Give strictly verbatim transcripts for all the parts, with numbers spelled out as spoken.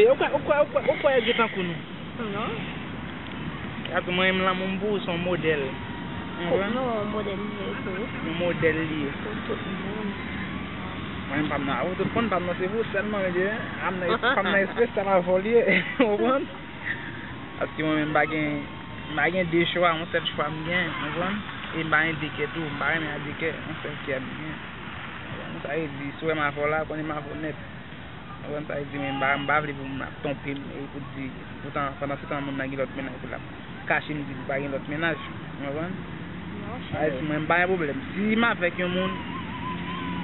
Ou kwè, ou kwè, ou kwè, ou kwè yo gen tankou nou? Non. Gade, mwen menm lanmou m pou ou se yon modèl. Ou konprann? Non, yon modèl li ye pou ou. Yon modèl li ye. Pou tout moun. Mwen menm pa m nan, ou tout konn pa m nan se pou ou sèlman, men, pa m nan espesyal avè w li ye. Ou konprann? Paske mwen menm m pa gen, m pa gen de chwa, yon sèl chwa m gen, ou konprann? E m pa gen de kè tou, m pa renmen a de kè, yon sèl kè m gen. Ou konprann? Sa vle di, si w wè m avè w la, konnen m avè w nèt. Ou konprann sa vle di, men m pa, m pa vle pou moun ap twonpe m, e pou di, poutan, pandan se tan moun nan gen lòt mennaj pou l ap kache m, di li pa gen lòt mennaj. Ou konprann? Sa vle di, mwen, m pa gen pwoblèm. Si m avèk yon moun,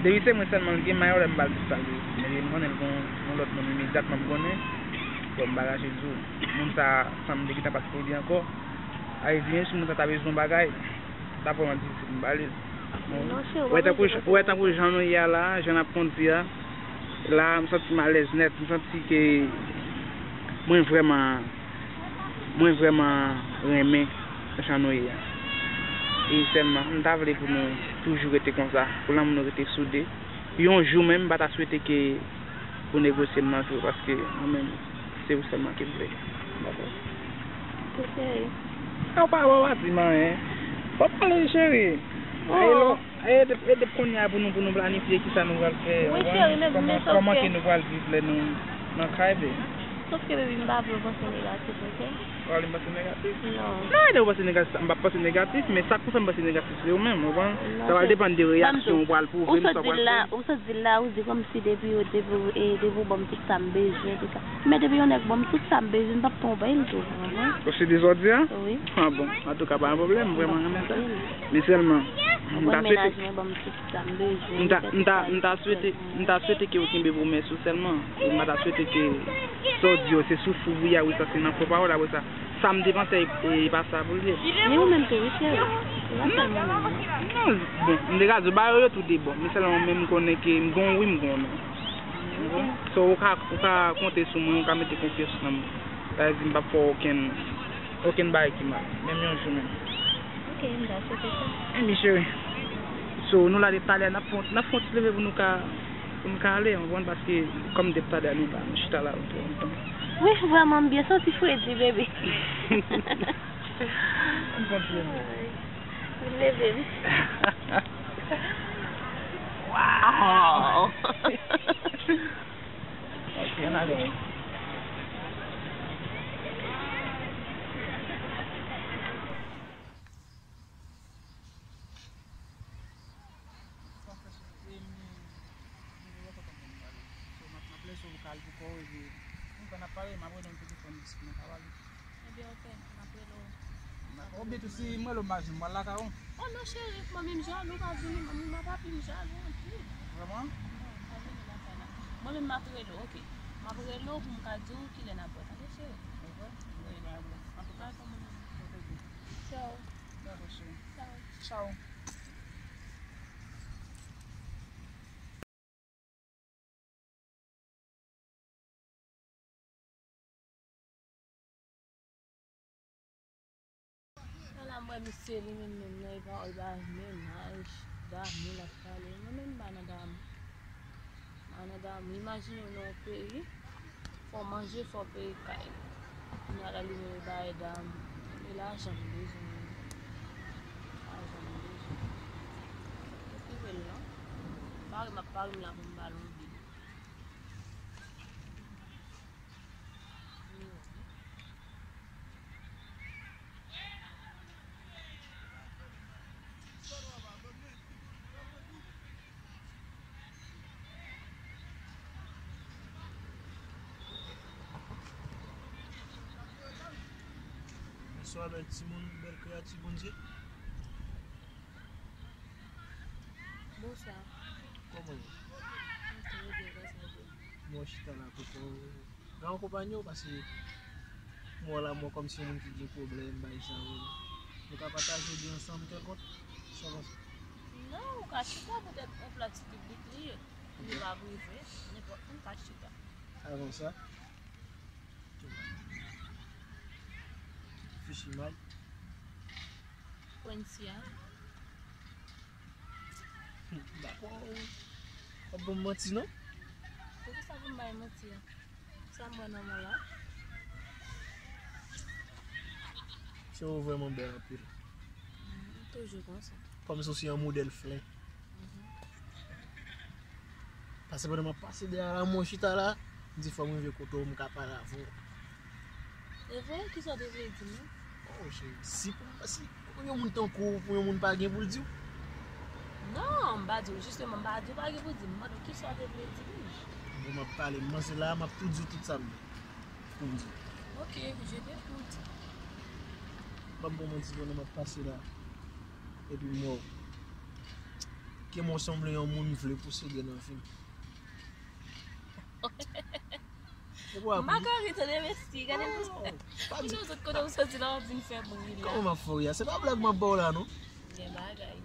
depi se mwen sèlman l gen, m pa gen pwoblèm, m ba l tout sa l vle. Men depi m konnen l gen yon lòt moun imedyatman m konnen, bon, m pa rache di w. Moun sa a, san m te gentan pase pou li ankò. Sa vle di, menm si moun sa ta bezwen yon bagay, sa vrèman difisil pou m ba li l. Ou wè tankou, ou wè tankou jan nou ye a la, jan n ap kondi a, la, m santi m alèz nèt, m santi ke mwen vrèman, mwen vrèman renmen jan nou ye a. E sèlman, m ta vle pou nou toujou rete konsa, pou lanmou nou rete soude. Yon jou menm, m pa ta swete ke pou negosye m nan jou, paske mwen menm, se ou sèlman ke m vle. Dakò? Ok, cheri. Sa w pa, w pa di m anyen. Fò w pale, cheri. Oh. Aye, lò, aye, e depi, e depi kounye a pou nou, pou nou planifye kisa nou pral fè, wi, cheri, men, kòman, men kòman ke nou pral viv lè nou nan kay, baby. Sòf ke, baby, m pa vle w panse negatif, ok? Ou pa vle m panse negatif? Non. Non, lè ou panse negatif, m p ap panse negatif, men sa k pou fè m panse negatif, se ou menm, ou konprann? Sa va depann de reyaksyon ou pral pwouve m, sa w pral fè. Ou sot di l la, ou sot di l la, ou di kòmsi depi, depi, e, depi w ban m tout sa m bezwen, tout sa. Men depi yon nèg ban m tout sa m bezwen, m p ap twonpe l tou, ou konprann? Ou se dezòdi a? Wi. Ah bon, antouka, pa gen pwoblèm, m vrèman renmen sa. Men sèlman, m ta swete, m ta, m ta, m ta swete, m ta swete ke ou kenbe pwomès ou sèlman. E m pa ta swete ke sa w di yo, se soufri wi, a wi, sa se nan fo pawòl, apre sa, sa m te panse, e, e pa sa pou l ye. Men ou menm tou, wi, cheri. Se pa sèlman mwen, non. Non, bon, m te ka di w, bagay yo tou de bò. Men sèlman mwen menm m konnen ke m gon wi, m gon non. Ou konprann? So, ou ka, ou ka konte sou mwen, ou ka mete konfyans nan mwen. Sa vle di m p ap fè w okenn, okenn bagay ki mal, menm yon jou menm. Ok, m ta swete sa. Enben, cheri. So, nou la depi talè, n ap fè, n ap fè yon ti leve pou nou ka, pou nou ka ale, ou konprann, paske kòm depi talè, nou la, nou chita la twò lontan. Wi, vrèman, m byen santi fredi, bebe. Ann fè yon ti leve. Vin leve m. Wow! Ok, ann ale. Ebyen, ok, m ap rele w. Oubyen tou, si m rele w, m pa jwenn, m pral lakay ou. Oh non, cheri, manmi m jalou, pa vini, manmi m a papi m jalou anpil. Vrèman? Non, pa vini lakay la. Mwen menm, m ap rele w, ok. M ap rele w pou m ka di w kilè n ap wè, tande, cheri? Ok. Wi. Antouka, kòman nou? Ok, ok. Tchao. Dakò, cheri. Tchao. Tchao. Ala mwen, misye li menm menm nan, li pa, li pa menm aj Dami l ap pale. Mwen menm m pa nan Dami. M pa nan Dami. Imajine w nan yon peyi, fò w manje, fò w peye kay. Kounye a la li menm li bay Dami. E lajan m bezwen. Lajan m bezwen. Okipe l non. Pare m ap pare m la pou m ba l yon bil. Bonswa, bèl timoun, bèl kreyati Bondye. Bonswa. Kòman w ye? M trè byen, gras a Dye. Bon, chita la, koko. Gen yon konpayi w, paske mwen la, mwen kòmsi yon moun ki gen pwoblèm, bay sa yo. Nou ka pataje byen ansanm kèlkonk, sa w panse? Non, ou ka chita poutèt yon plas piblik li ye. Li pa prive, nenpòt moun ka chita. Avan sa, fichi may. Kwensi a. Dakò. W ap ban m manti, non? Poukisa pou m bay manti a? Sa m wè nan mwen la. Se ou vrèman bèl anpil. Toujou konsa. Kòmsi w se yon modèl flen. Paske pandan m ap pase dèyè la, mwen chita la, m di fò m rive kote w, m ka pale avè w. E vre? Kisa w te vle di m? Oh, cheri, si pou, si pou yon moun tankou w, pou yon moun pa gen pou l di w. Non, m pa di w, jisteman, m pa di w pa gen pou di m. M mande w kisa w te vle di m. Bon, m ap pale, m panse la, m ap tou di w tout sa m gen pou m di w. Ok, je t'écoute. M ap ba w manti, pandan m ap pase la, epi m wè w. Ke mwen sanble yon moun m vle posede nan vi m. M pa ka ri tande mesye, gade pou sa. Pou jan zòt kote m soti la, w ap vin fè bri la. Kòman m ap fè w ri a? Se pa blag m ap ba w la, non. Gen bagay.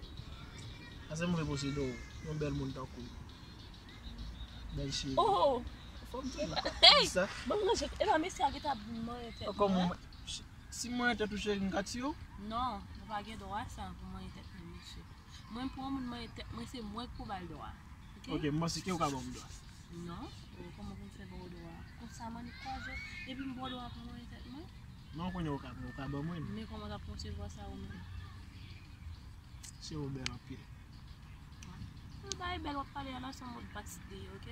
Ase m vle posede w, yon bèl moun tankou w. Bèl cheri. Oh! Fò m di w. Hey! Sa? Ban m ranje. E pa mesye a ki t ap manyen tèt mwen. Kòman? Si m manyen tèt ou, cheri, m ka tiye w? Non, ou pa gen dwa sa pou manyen tèt mwen, mesye. Mwen, pou yon moun manyen tèt mwen, se mwen k pou ba l dwa. Ok? Ok, m panse ke ou ka ban m dwa. Non, oh, kòman pou m fè ba w dwa? Konsa, m annik kwaze w, epi m ba w dwa pou manyen tèt mwen? Non, kounye a ou ka pran, ou ka ban mwen. Men kòman w t ap konsevwa sa ou menm? Se ou bèl anpil. Tout bagay bèl w ap pale a la, se yon mòd pastye, ok?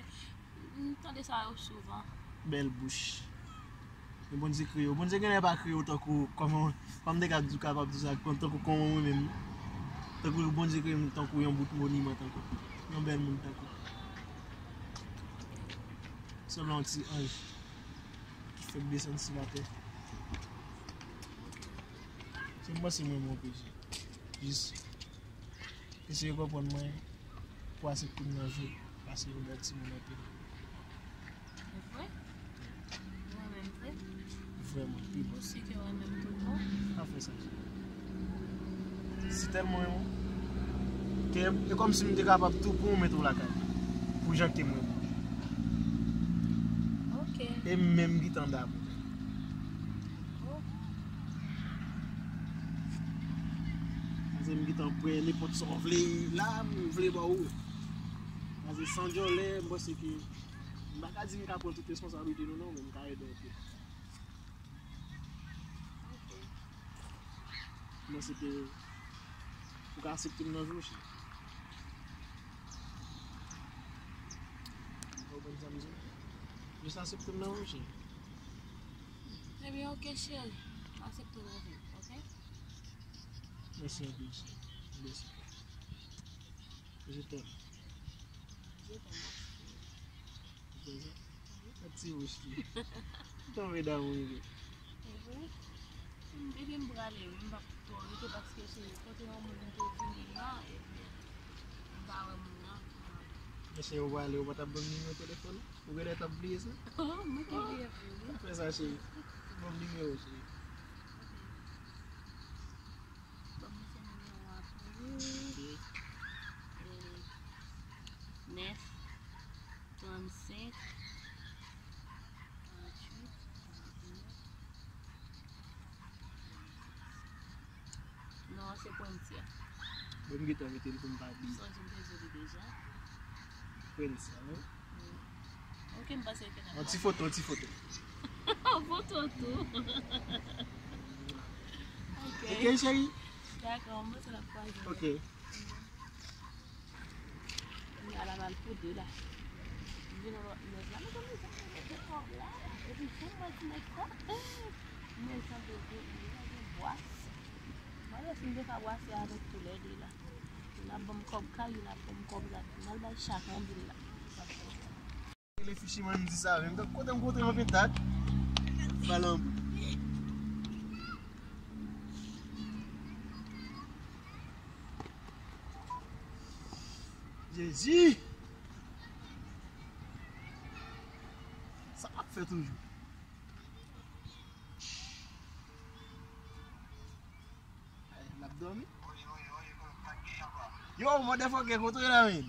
M tande sa yo souvan. Bèl bouch. Men Bondye kreye w. Bondye genlè pa kreye w tankou, kòman, kòman m te ka di, kapab di sa, tankou kòman mwen menm. Tankou Bondye kreye m tankou yon bout moniman, tankou yon bèl moun tankou. Sanble yon ti anj ki fèk desann sou latè. Se m panse mwen, mwen peche. Jis eseye konprann mwen pou aksepte m nan vi w, paske ou bèl timoun anpil. Vre? Ou renmen m vre? Vrèman, pi bon. Ou si ke ou renmen m tou bon? Pa fè sa, cheri. Si tèlman renmen w, ke e kòmsi m te kapab tou pran w mete w lakay mwen, pou jan ke mwen. Ok. E m menm gentan damou. Oh. Paske m gentan prè nenpòt sa w vle, la, m vle ba ou. Paske san dyòlè, m panse ke, m pa ka di m ka pran tout responsablite nou non, men m ka ede w anpil. Ok. M panse ke ou ka aksepte m nan vi w, cheri. Ou konprann sa m di w? Jis aksepte m nan vi w, cheri. Ebyen, ok, cheri. M aksepte w nan vi m, ok? Mèsi anpil, cheri. Mèsi. Je t'aime. Je t'aime aussi. Ou konn sa? Yon ti wouch li. Tonbe damou li. E vre? Epi m prale, wi, m p ap twò rete paske se kote yon moun m te vini la, epi m pa wè moun nan. Mesye, ou prale, ou pa t ap ban m nimewo telefòn ou? Ou genlè t ap bliye sa? Oh, mwen te bliye pou li. Pa fè sa, cheri. Ban m nimewo, cheri. Ok. Ban m se nimewo a pou ou. Ok. E, nèf, trannsenk, karanntuit, karannèf. Non, se Pwenti a. Bon, m gentan mete l pou m pa bliye. Sonje m te di w li deja. Pwenti a, wi. Wi. Ok, m panse ke n ap... Yon ti foto, yon ti foto. Foto tou. Ok. Ok, cheri. Dakò, m panse n ap kwaze. Ok. Kounye a la m al tou de la. M vin yon lòt nèg la. Mezanmi, jan nèg yo gen kòb la. Epi jan m wè ti nèg sa. Men jan yo gen, yo gen bwas. Mwen resi m te ka bwase avèk toulède la. Youn ap ban m kòb kay, youn ap ban m kòb zam. M al bay chak yon bil la. Rele Fichiman di sa menm. Kote m kontre anpil tak. Balanbou. Jezi! Sa m ap fè toujou? Ay, l ap dòmi? Yo, motherfucker, kote w ye la, men?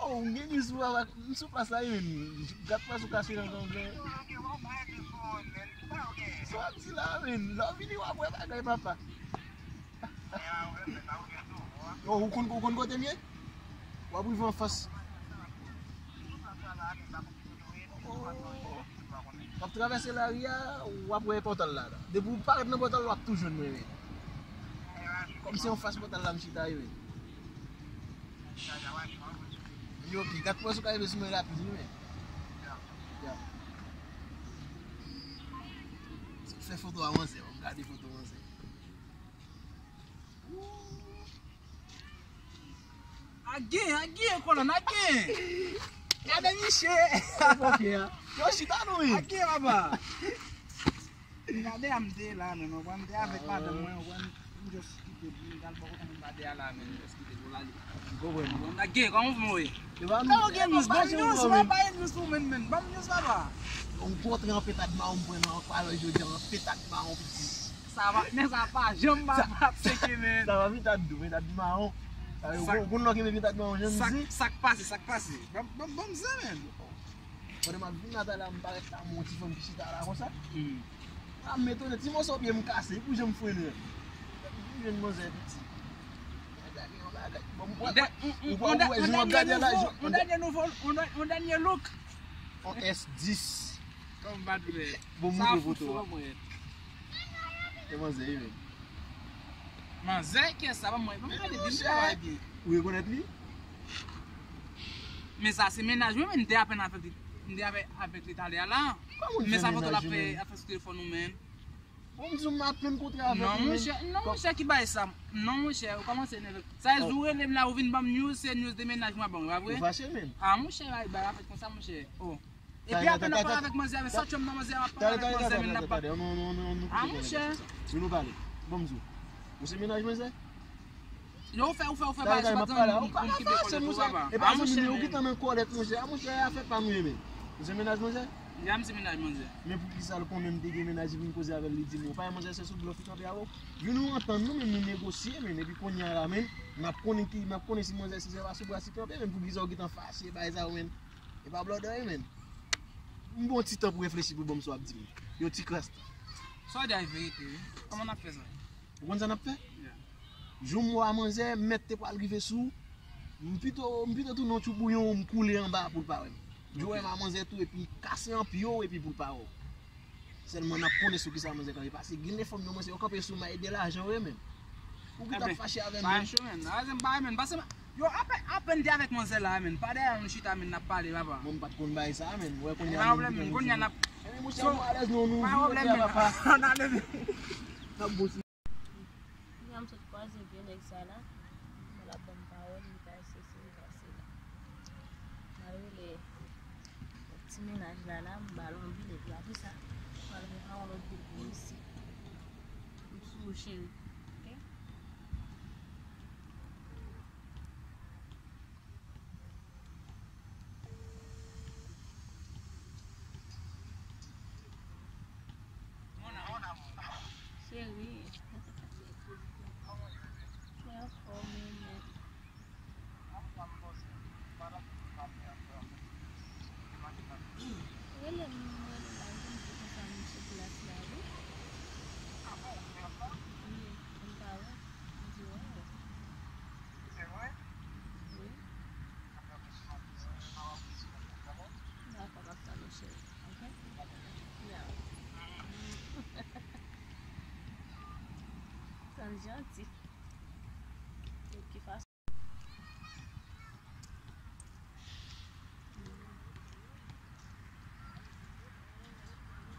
Oh, m gen news pou papa. M sou plas la, wi, men. Gad plas ou kache nan zòn. Sa w ap di la, men? Lè w vini, w ap wè bagay, papa. Oh, ou konn, ou konn kote m ye? W ap rive anfas. W ap travèse lari a, w ap wè pòtal la, la. Depi w parèt nan pòtal la, w ap tou jwenn mwen, wi. Kòm se yon fas pòtal la m chita, wi, men. Yo, ok, gad kòman w ka rive sou mwen rapid, wi, men. Ya. Fè foto a manzè, m gade foto manzè. Agen, agen, kolòn, agen. Gade miche. Yo, chita nou, wi. Agen, papa. Gade a m te la, non, non, m te avèk madanm mwen, wè, m just kite, m t al bò kote moun gade a la, men m just kite pou l ale. Bon, agen, kòman w ye? Kòman w gen news? Ban m news, w ap bay news pou mwen, men. Ban m news, papa. Yon gwo tren an petad mawon m pran nan pale jodi a, an petad mawon piti. Sa va, men sa pa janm pa ap seke, men. Sa va vin ta dou, vin ta di mawon. Sa yo, gon, gon lòk e vin ta di mawon, jan di. Sa k pase, sa k pase? Ban, ban, ban m zen, men. Pandan m ap vin Natala, m parèt la, m wè yon ti fanm ki chita la konsa. Hmm. A, m etone, ti mòso pye m kase, pou jan m frennen. M jwenn manzè piti. Gade yon bagay. Bon, m wè, ou wè, ou wè, jan w ap gade la, yon dènye nouvo, yon dènye look. On S dis. Kòm bat vre. Bon, sa montre fout foto a. Fò, mwen. E manzè, wi, men. Manzè, kiyès sa? Ban mwen, ban mwen gade, di m travay byen. Ou rekonèt li? Men sa se mennaj mwen, men m te apèn avèk li, m te avè-, avèk li talè a la. Men sa foto l ap fè, ap fè sou telefòn ou, men. Bon, m di w m apèn kontre avèk li, men. Non, monchè, non, monchè, ki bagay sa? Non, monchè, ou kòmanse enève. Sa e jou rele m la, ou vin ban m news, se news de mennaj mwen ap ban m, pa vre? Ou fache, men. A, monchè, bay, bay, ap fèt konsa, monchè. Oh. Epi apre n ap pale avèk manzè, men sa tchòm nan manzè, ap pale avèk manzè, men n ap pale. A, monchè. Vin nou pale. Bon, m di w. Ou se mennaj manzè? Yo, ou fè, ou fè, ou fè bagay, se pa tan moun ki dekonnen tou, papa. E pa zanmi m, ou gentan nan kòlèt, monchè. A, monchè, afè pa m, wi, men. Ou se mennaj manzè? Ya, m se mennaj manzè. Men poukisa l konnen m te gen mennaj, li vin koze avè l, li di m, ou pa wè manzè se sou blòf li kanpe avè w? Vin nou antann nou, men nou negosye, men epi kounye a la, men, n ap konnen ki, n ap konnen si manzè si se pa sou bras li kanpe, men poukisa w gentan fache, bagay sa yo, men. E pa blòdè, wi, men. M ba w ti tan pou reflechi pou ban m sa w ap di m. Yon ti kras tan. Sa w di a e verite, wi. Kòman n ap fè sa? Ou konn sa n ap fè? Yeah. Jou m wè a manzè, mèt te pral rive sou ou. M pito, m pito tounen yon tchoubouyon, m koule anba pou l pa wè m. Jou wè m a manzè tou, epi kase an pye w, epi pou l pa wè w. Sèlman n ap konnen sou kisa manzè kanpe. Paske gen de fanm yo, manzè, yo kanpe sou may de lajan, wi, men. Ou ki t ap fache avè m, men. Pa cho, men. Ann ale, men. Pase, yo, apèn, apèn te avèk manzè la, men. Pa dèyè nou chita, men, n ap pale, papa. Mwen, m pa t konn bagay sa, men. Wè, kounye a, pa pwoblèm, men. Kounye a n ap. Ebyen, monchè, nou alèz, nou, nou, nou, papa. Pa pwoblèm, men. Ann ale, men. N ap bon. Kounya m sot kwaze vye nèg sa la. Mwen l ap ban m pawòl, li ka sesi, li ka sela. M al rele ti mennaj la la, m ba l yon bil, epi apre sa, m al rele yon lòt bil pou misye. M sou ou, cheri. Ok? Cheri. Mwen anfòm, men. Rele m, rele m la, m konn di konsa m sou plas la, wi. Wi, m pa wè. M di, waw. Wi. Dakò, m ap tann ou, cheri. Ok? Yeah. Sa l janti. De ki fason?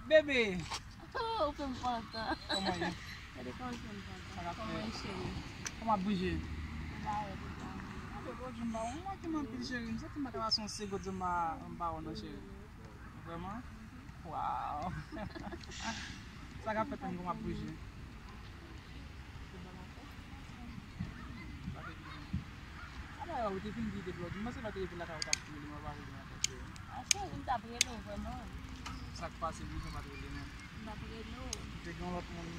Bebe! Oh, ou fè m kontan. Kòman ye? Gade kòman ou fè m kontan. Sa k ap fèt? Kòman ye, cheri? Kòman ap bouje? M pa wè pou sa. Anben, bon, di m ba w, m manke m anpil, cheri. M santi m pa ta pase yon segonn san m pa, m pa wè w, non, cheri. Vrèman? Waw! Sa k ap fèt menm, kòman ap bouje? Sa fè ki... A, dayè, ou te fin di depi lòt jou. M panse lè w te rete lakay ou, ou t ap rele m, ou pa rele m ankò, cheri. A, cheri, m t ap rele w, vrèman. Sa k pase pou sa w pa t rele m? M t ap rele w. Ou te gen yon lòt moun?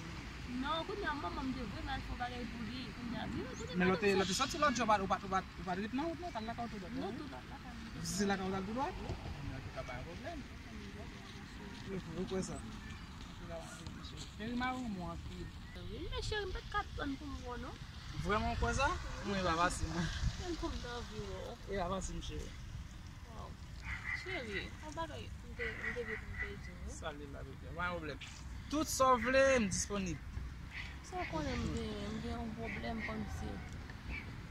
Non, kounye a, manman m te vle m al fè yon bagay pou li. Kounye a, vin, kounye a, men lè w te, lè w te soti lòt jou, ou pa t, ou pa t, ou pa t ret nan wout, non, ou t al lakay ou tou dwat, non? Non, tou dwat lakay m. Ou te lakay ou t al tou dwat? Wi. Ebyen, ok, pa gen pwoblèm. Ou kwè sa? Cheri, m renmen w anpil. Wi, men cheri, m pa t ka tann pou m wè w, non. Vrèman, ou kwè sa? Wi, e pa fasil, non. Menm pou m t anvi wè w. E pa fasil, cheri. Waw. Cheri, yon bagay m te, m te gen pou m te di w. Sa vle la, bebe. Pa gen pwoblèm. Tout sa w vle, m disponib. Sa w konnen m gen, m gen yon pwoblèm kòmsi.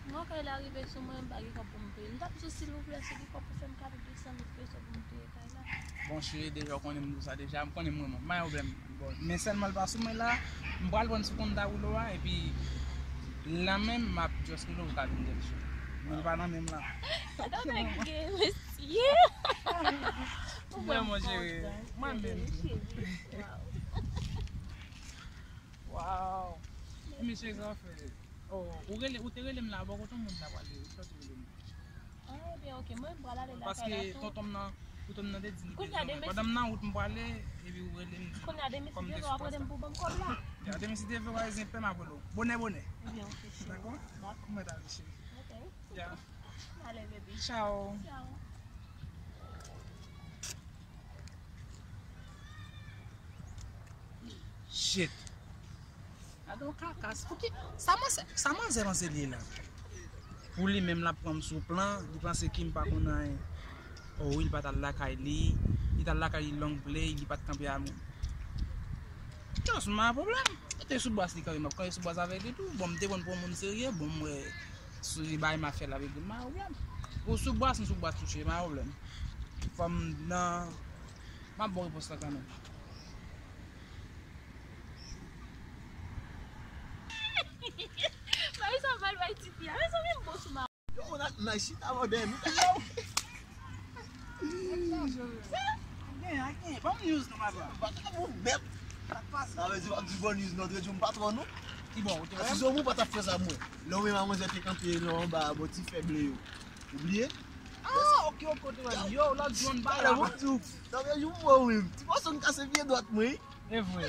Mwen kay la rive sou mwen, m pa gen kòb pou m peye. M t ap di w silvouplè, si gen kòb pou fè m kado de san mil peso pou m peye kay la. Bon, cheri, deja w konnen m di w sa deja, m konnen m renmen w. Pa gen pwoblèm. Bon, men sèlman l pa sou mwen la, m pral pran sou kont Dawoulo a, epi la menm, m ap just rele w pou ka vin dèl cheri. Men l pa nan men m la. Gade w nèg gen, mesye. Ou wè m kontan. Mwen menm. Cheri. Waw. Waw. Mesye, sa w fè? Oh, ou rele, ou te rele m la, bò kote yon moun ta pale, ou sòti rele m. Ah, ebyen, ok, mwen, m pral ale lakay la tou. Paske tonton m nan, tonton m nan te di li bezwen mwen. Pandan m nan wout, m prale, epi ou rele m, di m kòm m te sou pòs la. Kounye a, demen, si Bondye vle, w ap rele m pou ban m kòb la. Ya, demen, si Bondye vle, w a zen pè, m ap rele w. Bonè, bonè. Ebyen, ok, cheri. Dakò? Dakò. Mwen ta ale, cheri. Ok. Ya. Ale, baby. Ciao. Ciao. Shit. Gade yon kakas. Pouki sa manzè, sa manzè panse li ye la? Pou li menm l ap pran m sou plan, li panse ki m pa konn anyen. Oh wi, li pa t al lakay li, li t al lakay li long play, li pa t kanpe a moun. Just, m pa gen pwoblèm. Mete sou bras li kanpe, m ap kanpe sou bras avèk li tou. Bon, m te konn pou yon moun serye, bon, m wè si bagay m ap fè la avèk li, m pa gen pwoblèm. Ou sou bras, m sou bras touche, m pa gen pwoblèm. Fò m nan, m ap ba w repons la kanmenm. Bagay sa mal bay tifi a. Mezanmi, m bon sou ma. Yo, moun ak nice shit avè w dèyè nou. Yo. Gen, gen. Ban m news nou, papa. Vagabon nèt. Sa k pase? Sa vle di w ap di bon news, nou te di m patwon nou. Ki bò, ou te wè m? Si se w, ou pa t ap fè sa, mwen. Lè w menm a manzè te kanpe lè w anba bò ti fèb yo. Ou bliye? Ah, ok, ok, ou te wè m. Yo, lòt jou m pa la. Talè, bon, ti, talè, jou m wè w menm. Ti pòsyon kase pye dwat mwen. E vre.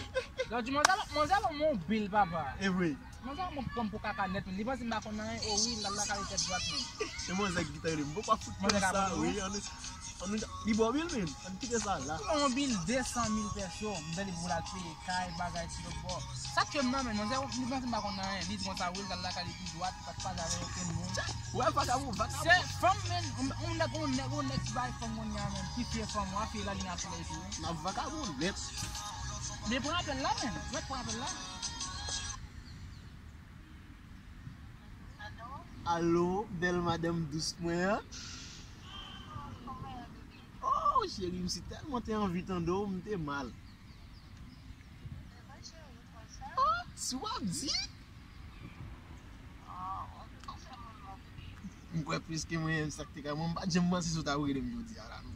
Lòt jou, manzè, manzè ban m yon bil, papa. E vre. Manzè ban m pran m pou kaka nèt, li panse m pa konn anyen, o wi, l al lakay li tèt dwat, men. Se manzè ki ta rele m. Bon, pa fout manzè ka sa, wi, ann, ann, li ba w bil, men. Ann kite sa la. Yon bil de san mil pèso, m tande pou l al peye kay, bagay, ti lòt bò. Sa k fè m nan, men, manzè, li panse m pa konn anyen. Li di konsa, wi, l al lakay li pi dwat, pa t pale avèk okenn moun. Wè, vagabon, vagabon. Se fanm, men, yon, yon nèg, yon nèg, yon nèg ki bay fanm kounye a, men, ki fye fanm, w a fye lalin a solèy tou, wi. N ap vagabon nèt. Men pran apèl la, men. Mèt pran apèl la. Alo, bèl madanm dous mwen an. Oh, cheri, m si tèlman te anvi tande w, m te mal. Oh, si w ap di? M kwè plis ke mwen menm sa k te ka. Mwen, m pa t janm panse si w t ap rele m jodi a la, non.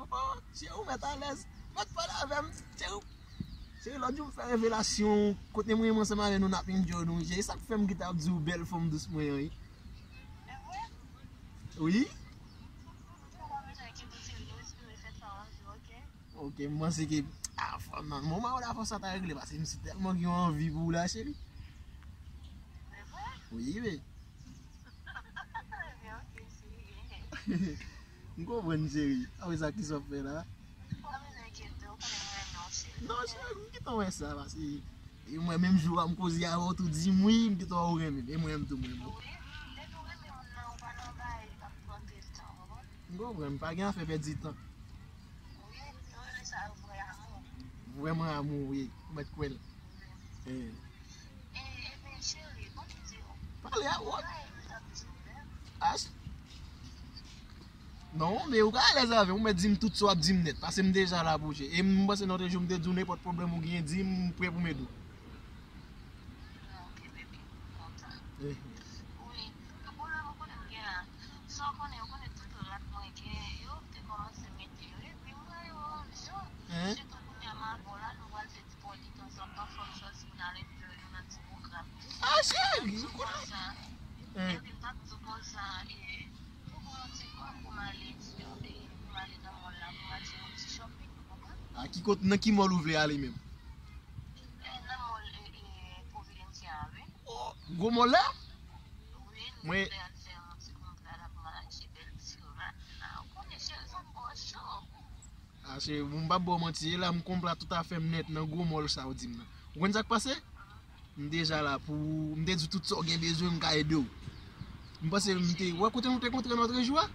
Oh, cheri, ou mèt alèz. Mèt pale avè m. Cheri, cheri, lòt jou m fè revelasyon kote mwen menm ansanm avè nou n ap enjoy nou. E sa k fè m gentan ap di w bèl fanm dous mwen an, wi. Wi. Ok, m panse ke, ah, fanm nan, moman yo la fòs sa ta regle, paske m si tèlman gen yon anvi pou ou la, cheri. Wi, wi. M konprann, cheri. Apre sa, kisa w ap fè la? Non, cheri, m gentan wè sa, paske e mwen menm jou a m koze avè w tou di m wi, m gentan wè ou renmen m. E mwen menm tou m renmen w. M konprann, pa gen afè pèdi tan. Vrèman amou, wi. Ou mèt kwè l. Eh. Pale a wòt. Ach. Non, men ou ka alèz avè m, ou mèt di m tout sa w ap di m nèt, paske m deja la pou ou. E m panse nan yon jou m te di w nenpòt pwoblèm ou gen, di m, m prè pou m ede w. Eh. Hein? Ah, cheri, ou konnen. Hein? A ki kot, nan ki mall ou vle ale menm? Oh, gwo mall la? Mwen, a, cheri, m p ap ba w manti, e la m konprann tout afè m nèt nan gwo mall sa w di m nan. Ou konn sa k pase? M deja la pou ou, m te di w tout sa w gen bezwen, m ka ede w. M panse m te wè kote nou te kontre lòt jou a.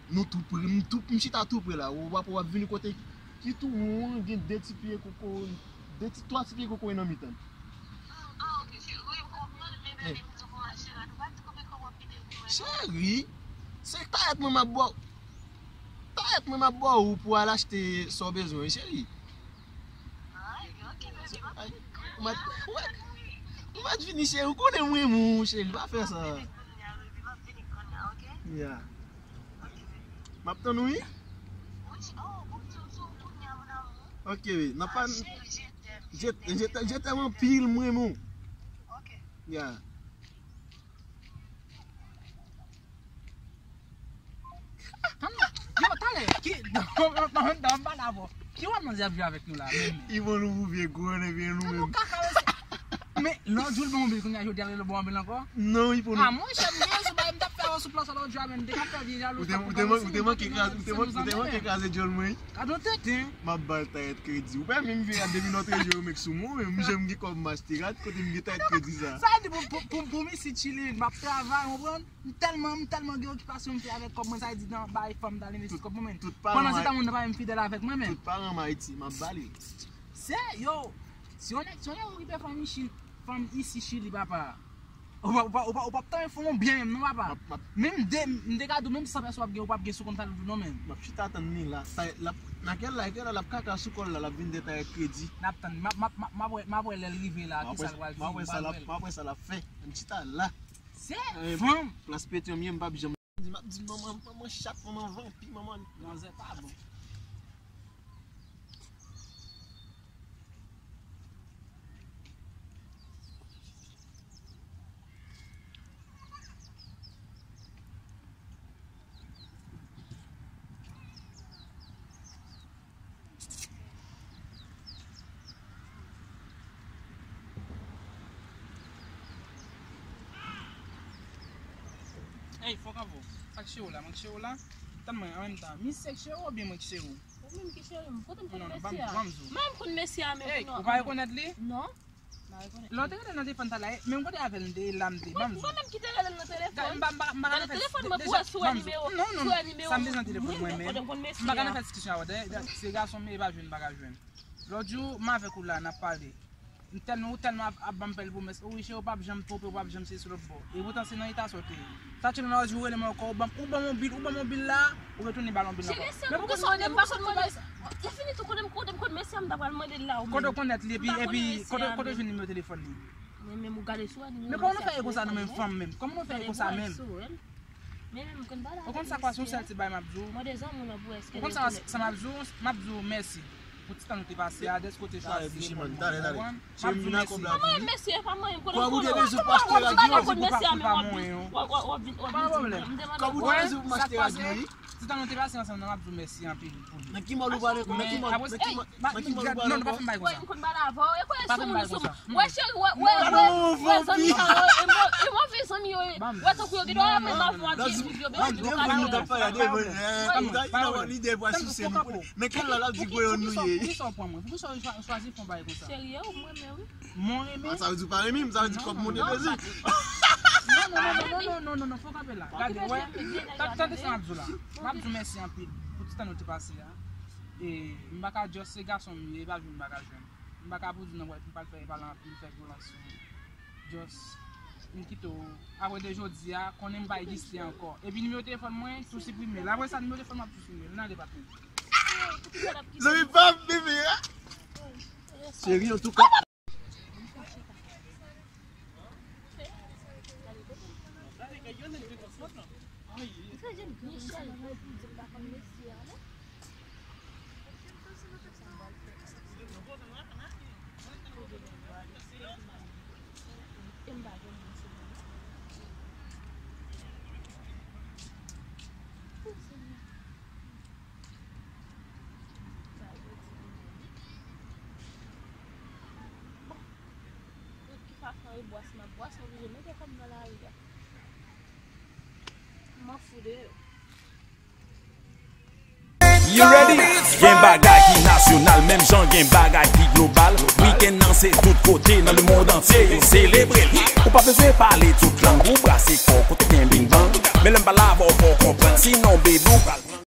Nou tou pre, m tou, m chita tou pre la. W ap, w ap vini kote ki tou won, gen de ti pye koko, de ti, twa ti pye koko nan mitan. Eh. Cheri, se tayèt mwen m ap ba w. Tayèt mwen m ap ba w pou al achte sa w bezwen, cheri. Ay, ou mèt, ou mèt, ou mèt vini, cheri. Ou konnen mwen, mon cheri, pa fè sa. Ya. M ap tann ou, wi. Ok, wi. Nan pa, je, je, je t'aime anpil, mwen, mon. Ya. Tann non. Yo, talè, ki, nan, nan, nan, nan, m pale avè w. Ki wòl manzè ap jwe avèk nou la, menm? Li ban nou pou vye gwo, nèg, nou menm. Kaka, mesye. Men, lòt jou, l ban w anpil, kounye a, jodi a, l ban w anpil ankò? Non, li pou nou. A, monchè, m gen yon sou bagay, m t ap fè yon sou plan sa lòt jou a, men m te ka fè vye jalou, ou te, ou te manke kraze, ou te manke kraze djòl mwen. Gad yon tenten. M ap ba l tayèt kredi. Ou pa menm vye a depi lòt jou, yo, menm sou mwen, menm jan m gen kòb m achte rad, kote m gen tayèt kredi sa? Sa vle di pou, pou, pou, pou m isit chilling, m ap travay, w konprann? M tèlman, m tèlman gen okipasyon m fè avèk kòb mwen, sa vle di nan bay fanm ta l envesti kòb mwen, men. Pandan se tan, moun nan pa menm fidèl avèk mwen, menm. Tout paran m Ayiti, m ap ba li. Se, yo, si yon nèg, si yon nèg okipe fanm isi, fanm isi Chili, papa. Ou pa, ou pa, ou pa, ou p ap tanmen fè yon byen menm non, papa. M ap, m ap, menm de, m te ka di w, menm san pèsè w ap gen, ou p ap gen sou kont sa l tou non, menm. M ap chita tann li la. Sa, l ap, nan kèl la, kèl la, l ap kaka sou kò l la, l ap vin de tayèt kredi. N ap tann, m ap, m ap, m ap, m ap wè, m ap wè lè l rive la, kisa l pral di, m ap wè sa l ap, m ap wè sa l ap fè. M chita la. Se fanm. Plas Petyonm ye, m p ap janm di, m ap di manman, manman chat, manman vanpi, manman. Manzè pa bon. Ey, fòk avè w. Sa k cheri w la, mwen k cheri w la. Tann mwen, an menm tan. Misye k cheri w oubyen mwen k cheri w? Ou menm ki cheri m. Kote m konn mesye a? Non, non, ban m, ban m di w. Mwen m konn mesye a menm. Ey, ou pa rekonèt li? Non. Lè w te rele nan telefòn talè, menm kote avè l m te ye la m te, ban m di w. Mwen menm ki te rele l nan telefòn. Gade, m pa, m pa, m pa ka nan fè telefòn mwen pou wè si w wè nimewo, si w wè nimewo. Sa m bezwen telefòn mwen menm. M pa ka nan fè diskisyon avè w. Se gason m ye, pa jwenn, m pa ka jwenn. Lòt jou, m avèk ou la, n ap pale. M tèlman, ou tèlman ap, ap ban m bèl pwomès. O wi, cheri, ou p ap janm twonpe, ou p ap janm se sou lòt bò. E poutan, se nan eta sa w te ye. Sa tchè nan lòt jou, ou rele mwen ankò, ou ban m, ou ban m yon bil, ou ban m yon bil la, ou retounen ba l yon bil ankò. Men poukisa, men poukisa w te bay sa? Se fini tou, kote m, kote m konn mesye a, m ta pral mande l la, ou menm. Kote w konnet li, epi, epi, kote, kote w jwenn nimewo telefòn li? Mwen menm, ou gade sou a, nimewo mesye a. Men kòman nou fè e konsa nou menm fanm menm? Kòman nou fè e konsa menm? Men menm, ou konn pale avèk mesye a. Ou konn sa kwa, se yon sèl ti bagay m ap di w. Mande zanmi w nan pou èske. Ou konn sa, sa m ap di w, m ap di w mèsi. Pou ti tan nou te pase a, dèske w te chwazi reponn mwen, ou konprann? M ap di w mèsi. Kòman mesye pa mwen, kote m konnen? Kòb ou te bezwen pou achte radyo? Kòb ou te bezwen pou m achte radyo, wi. Ti tan nou te pase ansanm nan, m ap di w mèsi anpil pou li. Nan ki mòl ou pale? Nan ki mòl, nan ki mòl, nan ki mòl ou pale ankò? Non, nou pa fè m bagay konsa. Pa fè m bagay konsa. Wè, cheri, wè, wè, wè, wè, zanmi sa yo, e mo-, e move zanmi yo ye. Wè, tankou yo gen dwa apre m ap fè yon pye bouz yo, bezwen di yo ka fè. Nan kèl la, l ap di gwe yon nou ye. Poukisa w pran mwen? Poukisa w chwa-, chwazi fè yon bagay konsa? Cheri, e ou m renmen, wi. Mwen renmen. Sa vle di w pa renmen m, sa vle di kòb monte bezwen. Non, non, non, non, fò kanpe la. Gade, wè, tande sa m ap di w la. M ap di w mèsi anpil pou ti tan nou te pase a. E m pa ka just se gason m ye, e pa jwenn m pa ka jwenn. M pa ka pou di non, wè, m pral fè pale anpil, fè vyolans sou ou. Just, m kite w. Apre de jodi a, konnen m pa egziste ankò. Epi nimewo telefòn mwen, tou siprime l. Apre sa, nimewo telefòn mwen ap tou siprime l. N ale pa tou. Zanmi pa m, bebe, a. Cheri, antouka. Tout ki fason e bwès m ap bwès, m oblije mete kò m nan lari a. M anfou de yo. You ready? Gen bagay ki nasyonal, menm jan gen bagay ki global. Wikenn nan se tout kote nan lemonn antye yo selebre l. Ou pa bezwen pale tout lang, ou brase kò w Sinon, baby, ou pral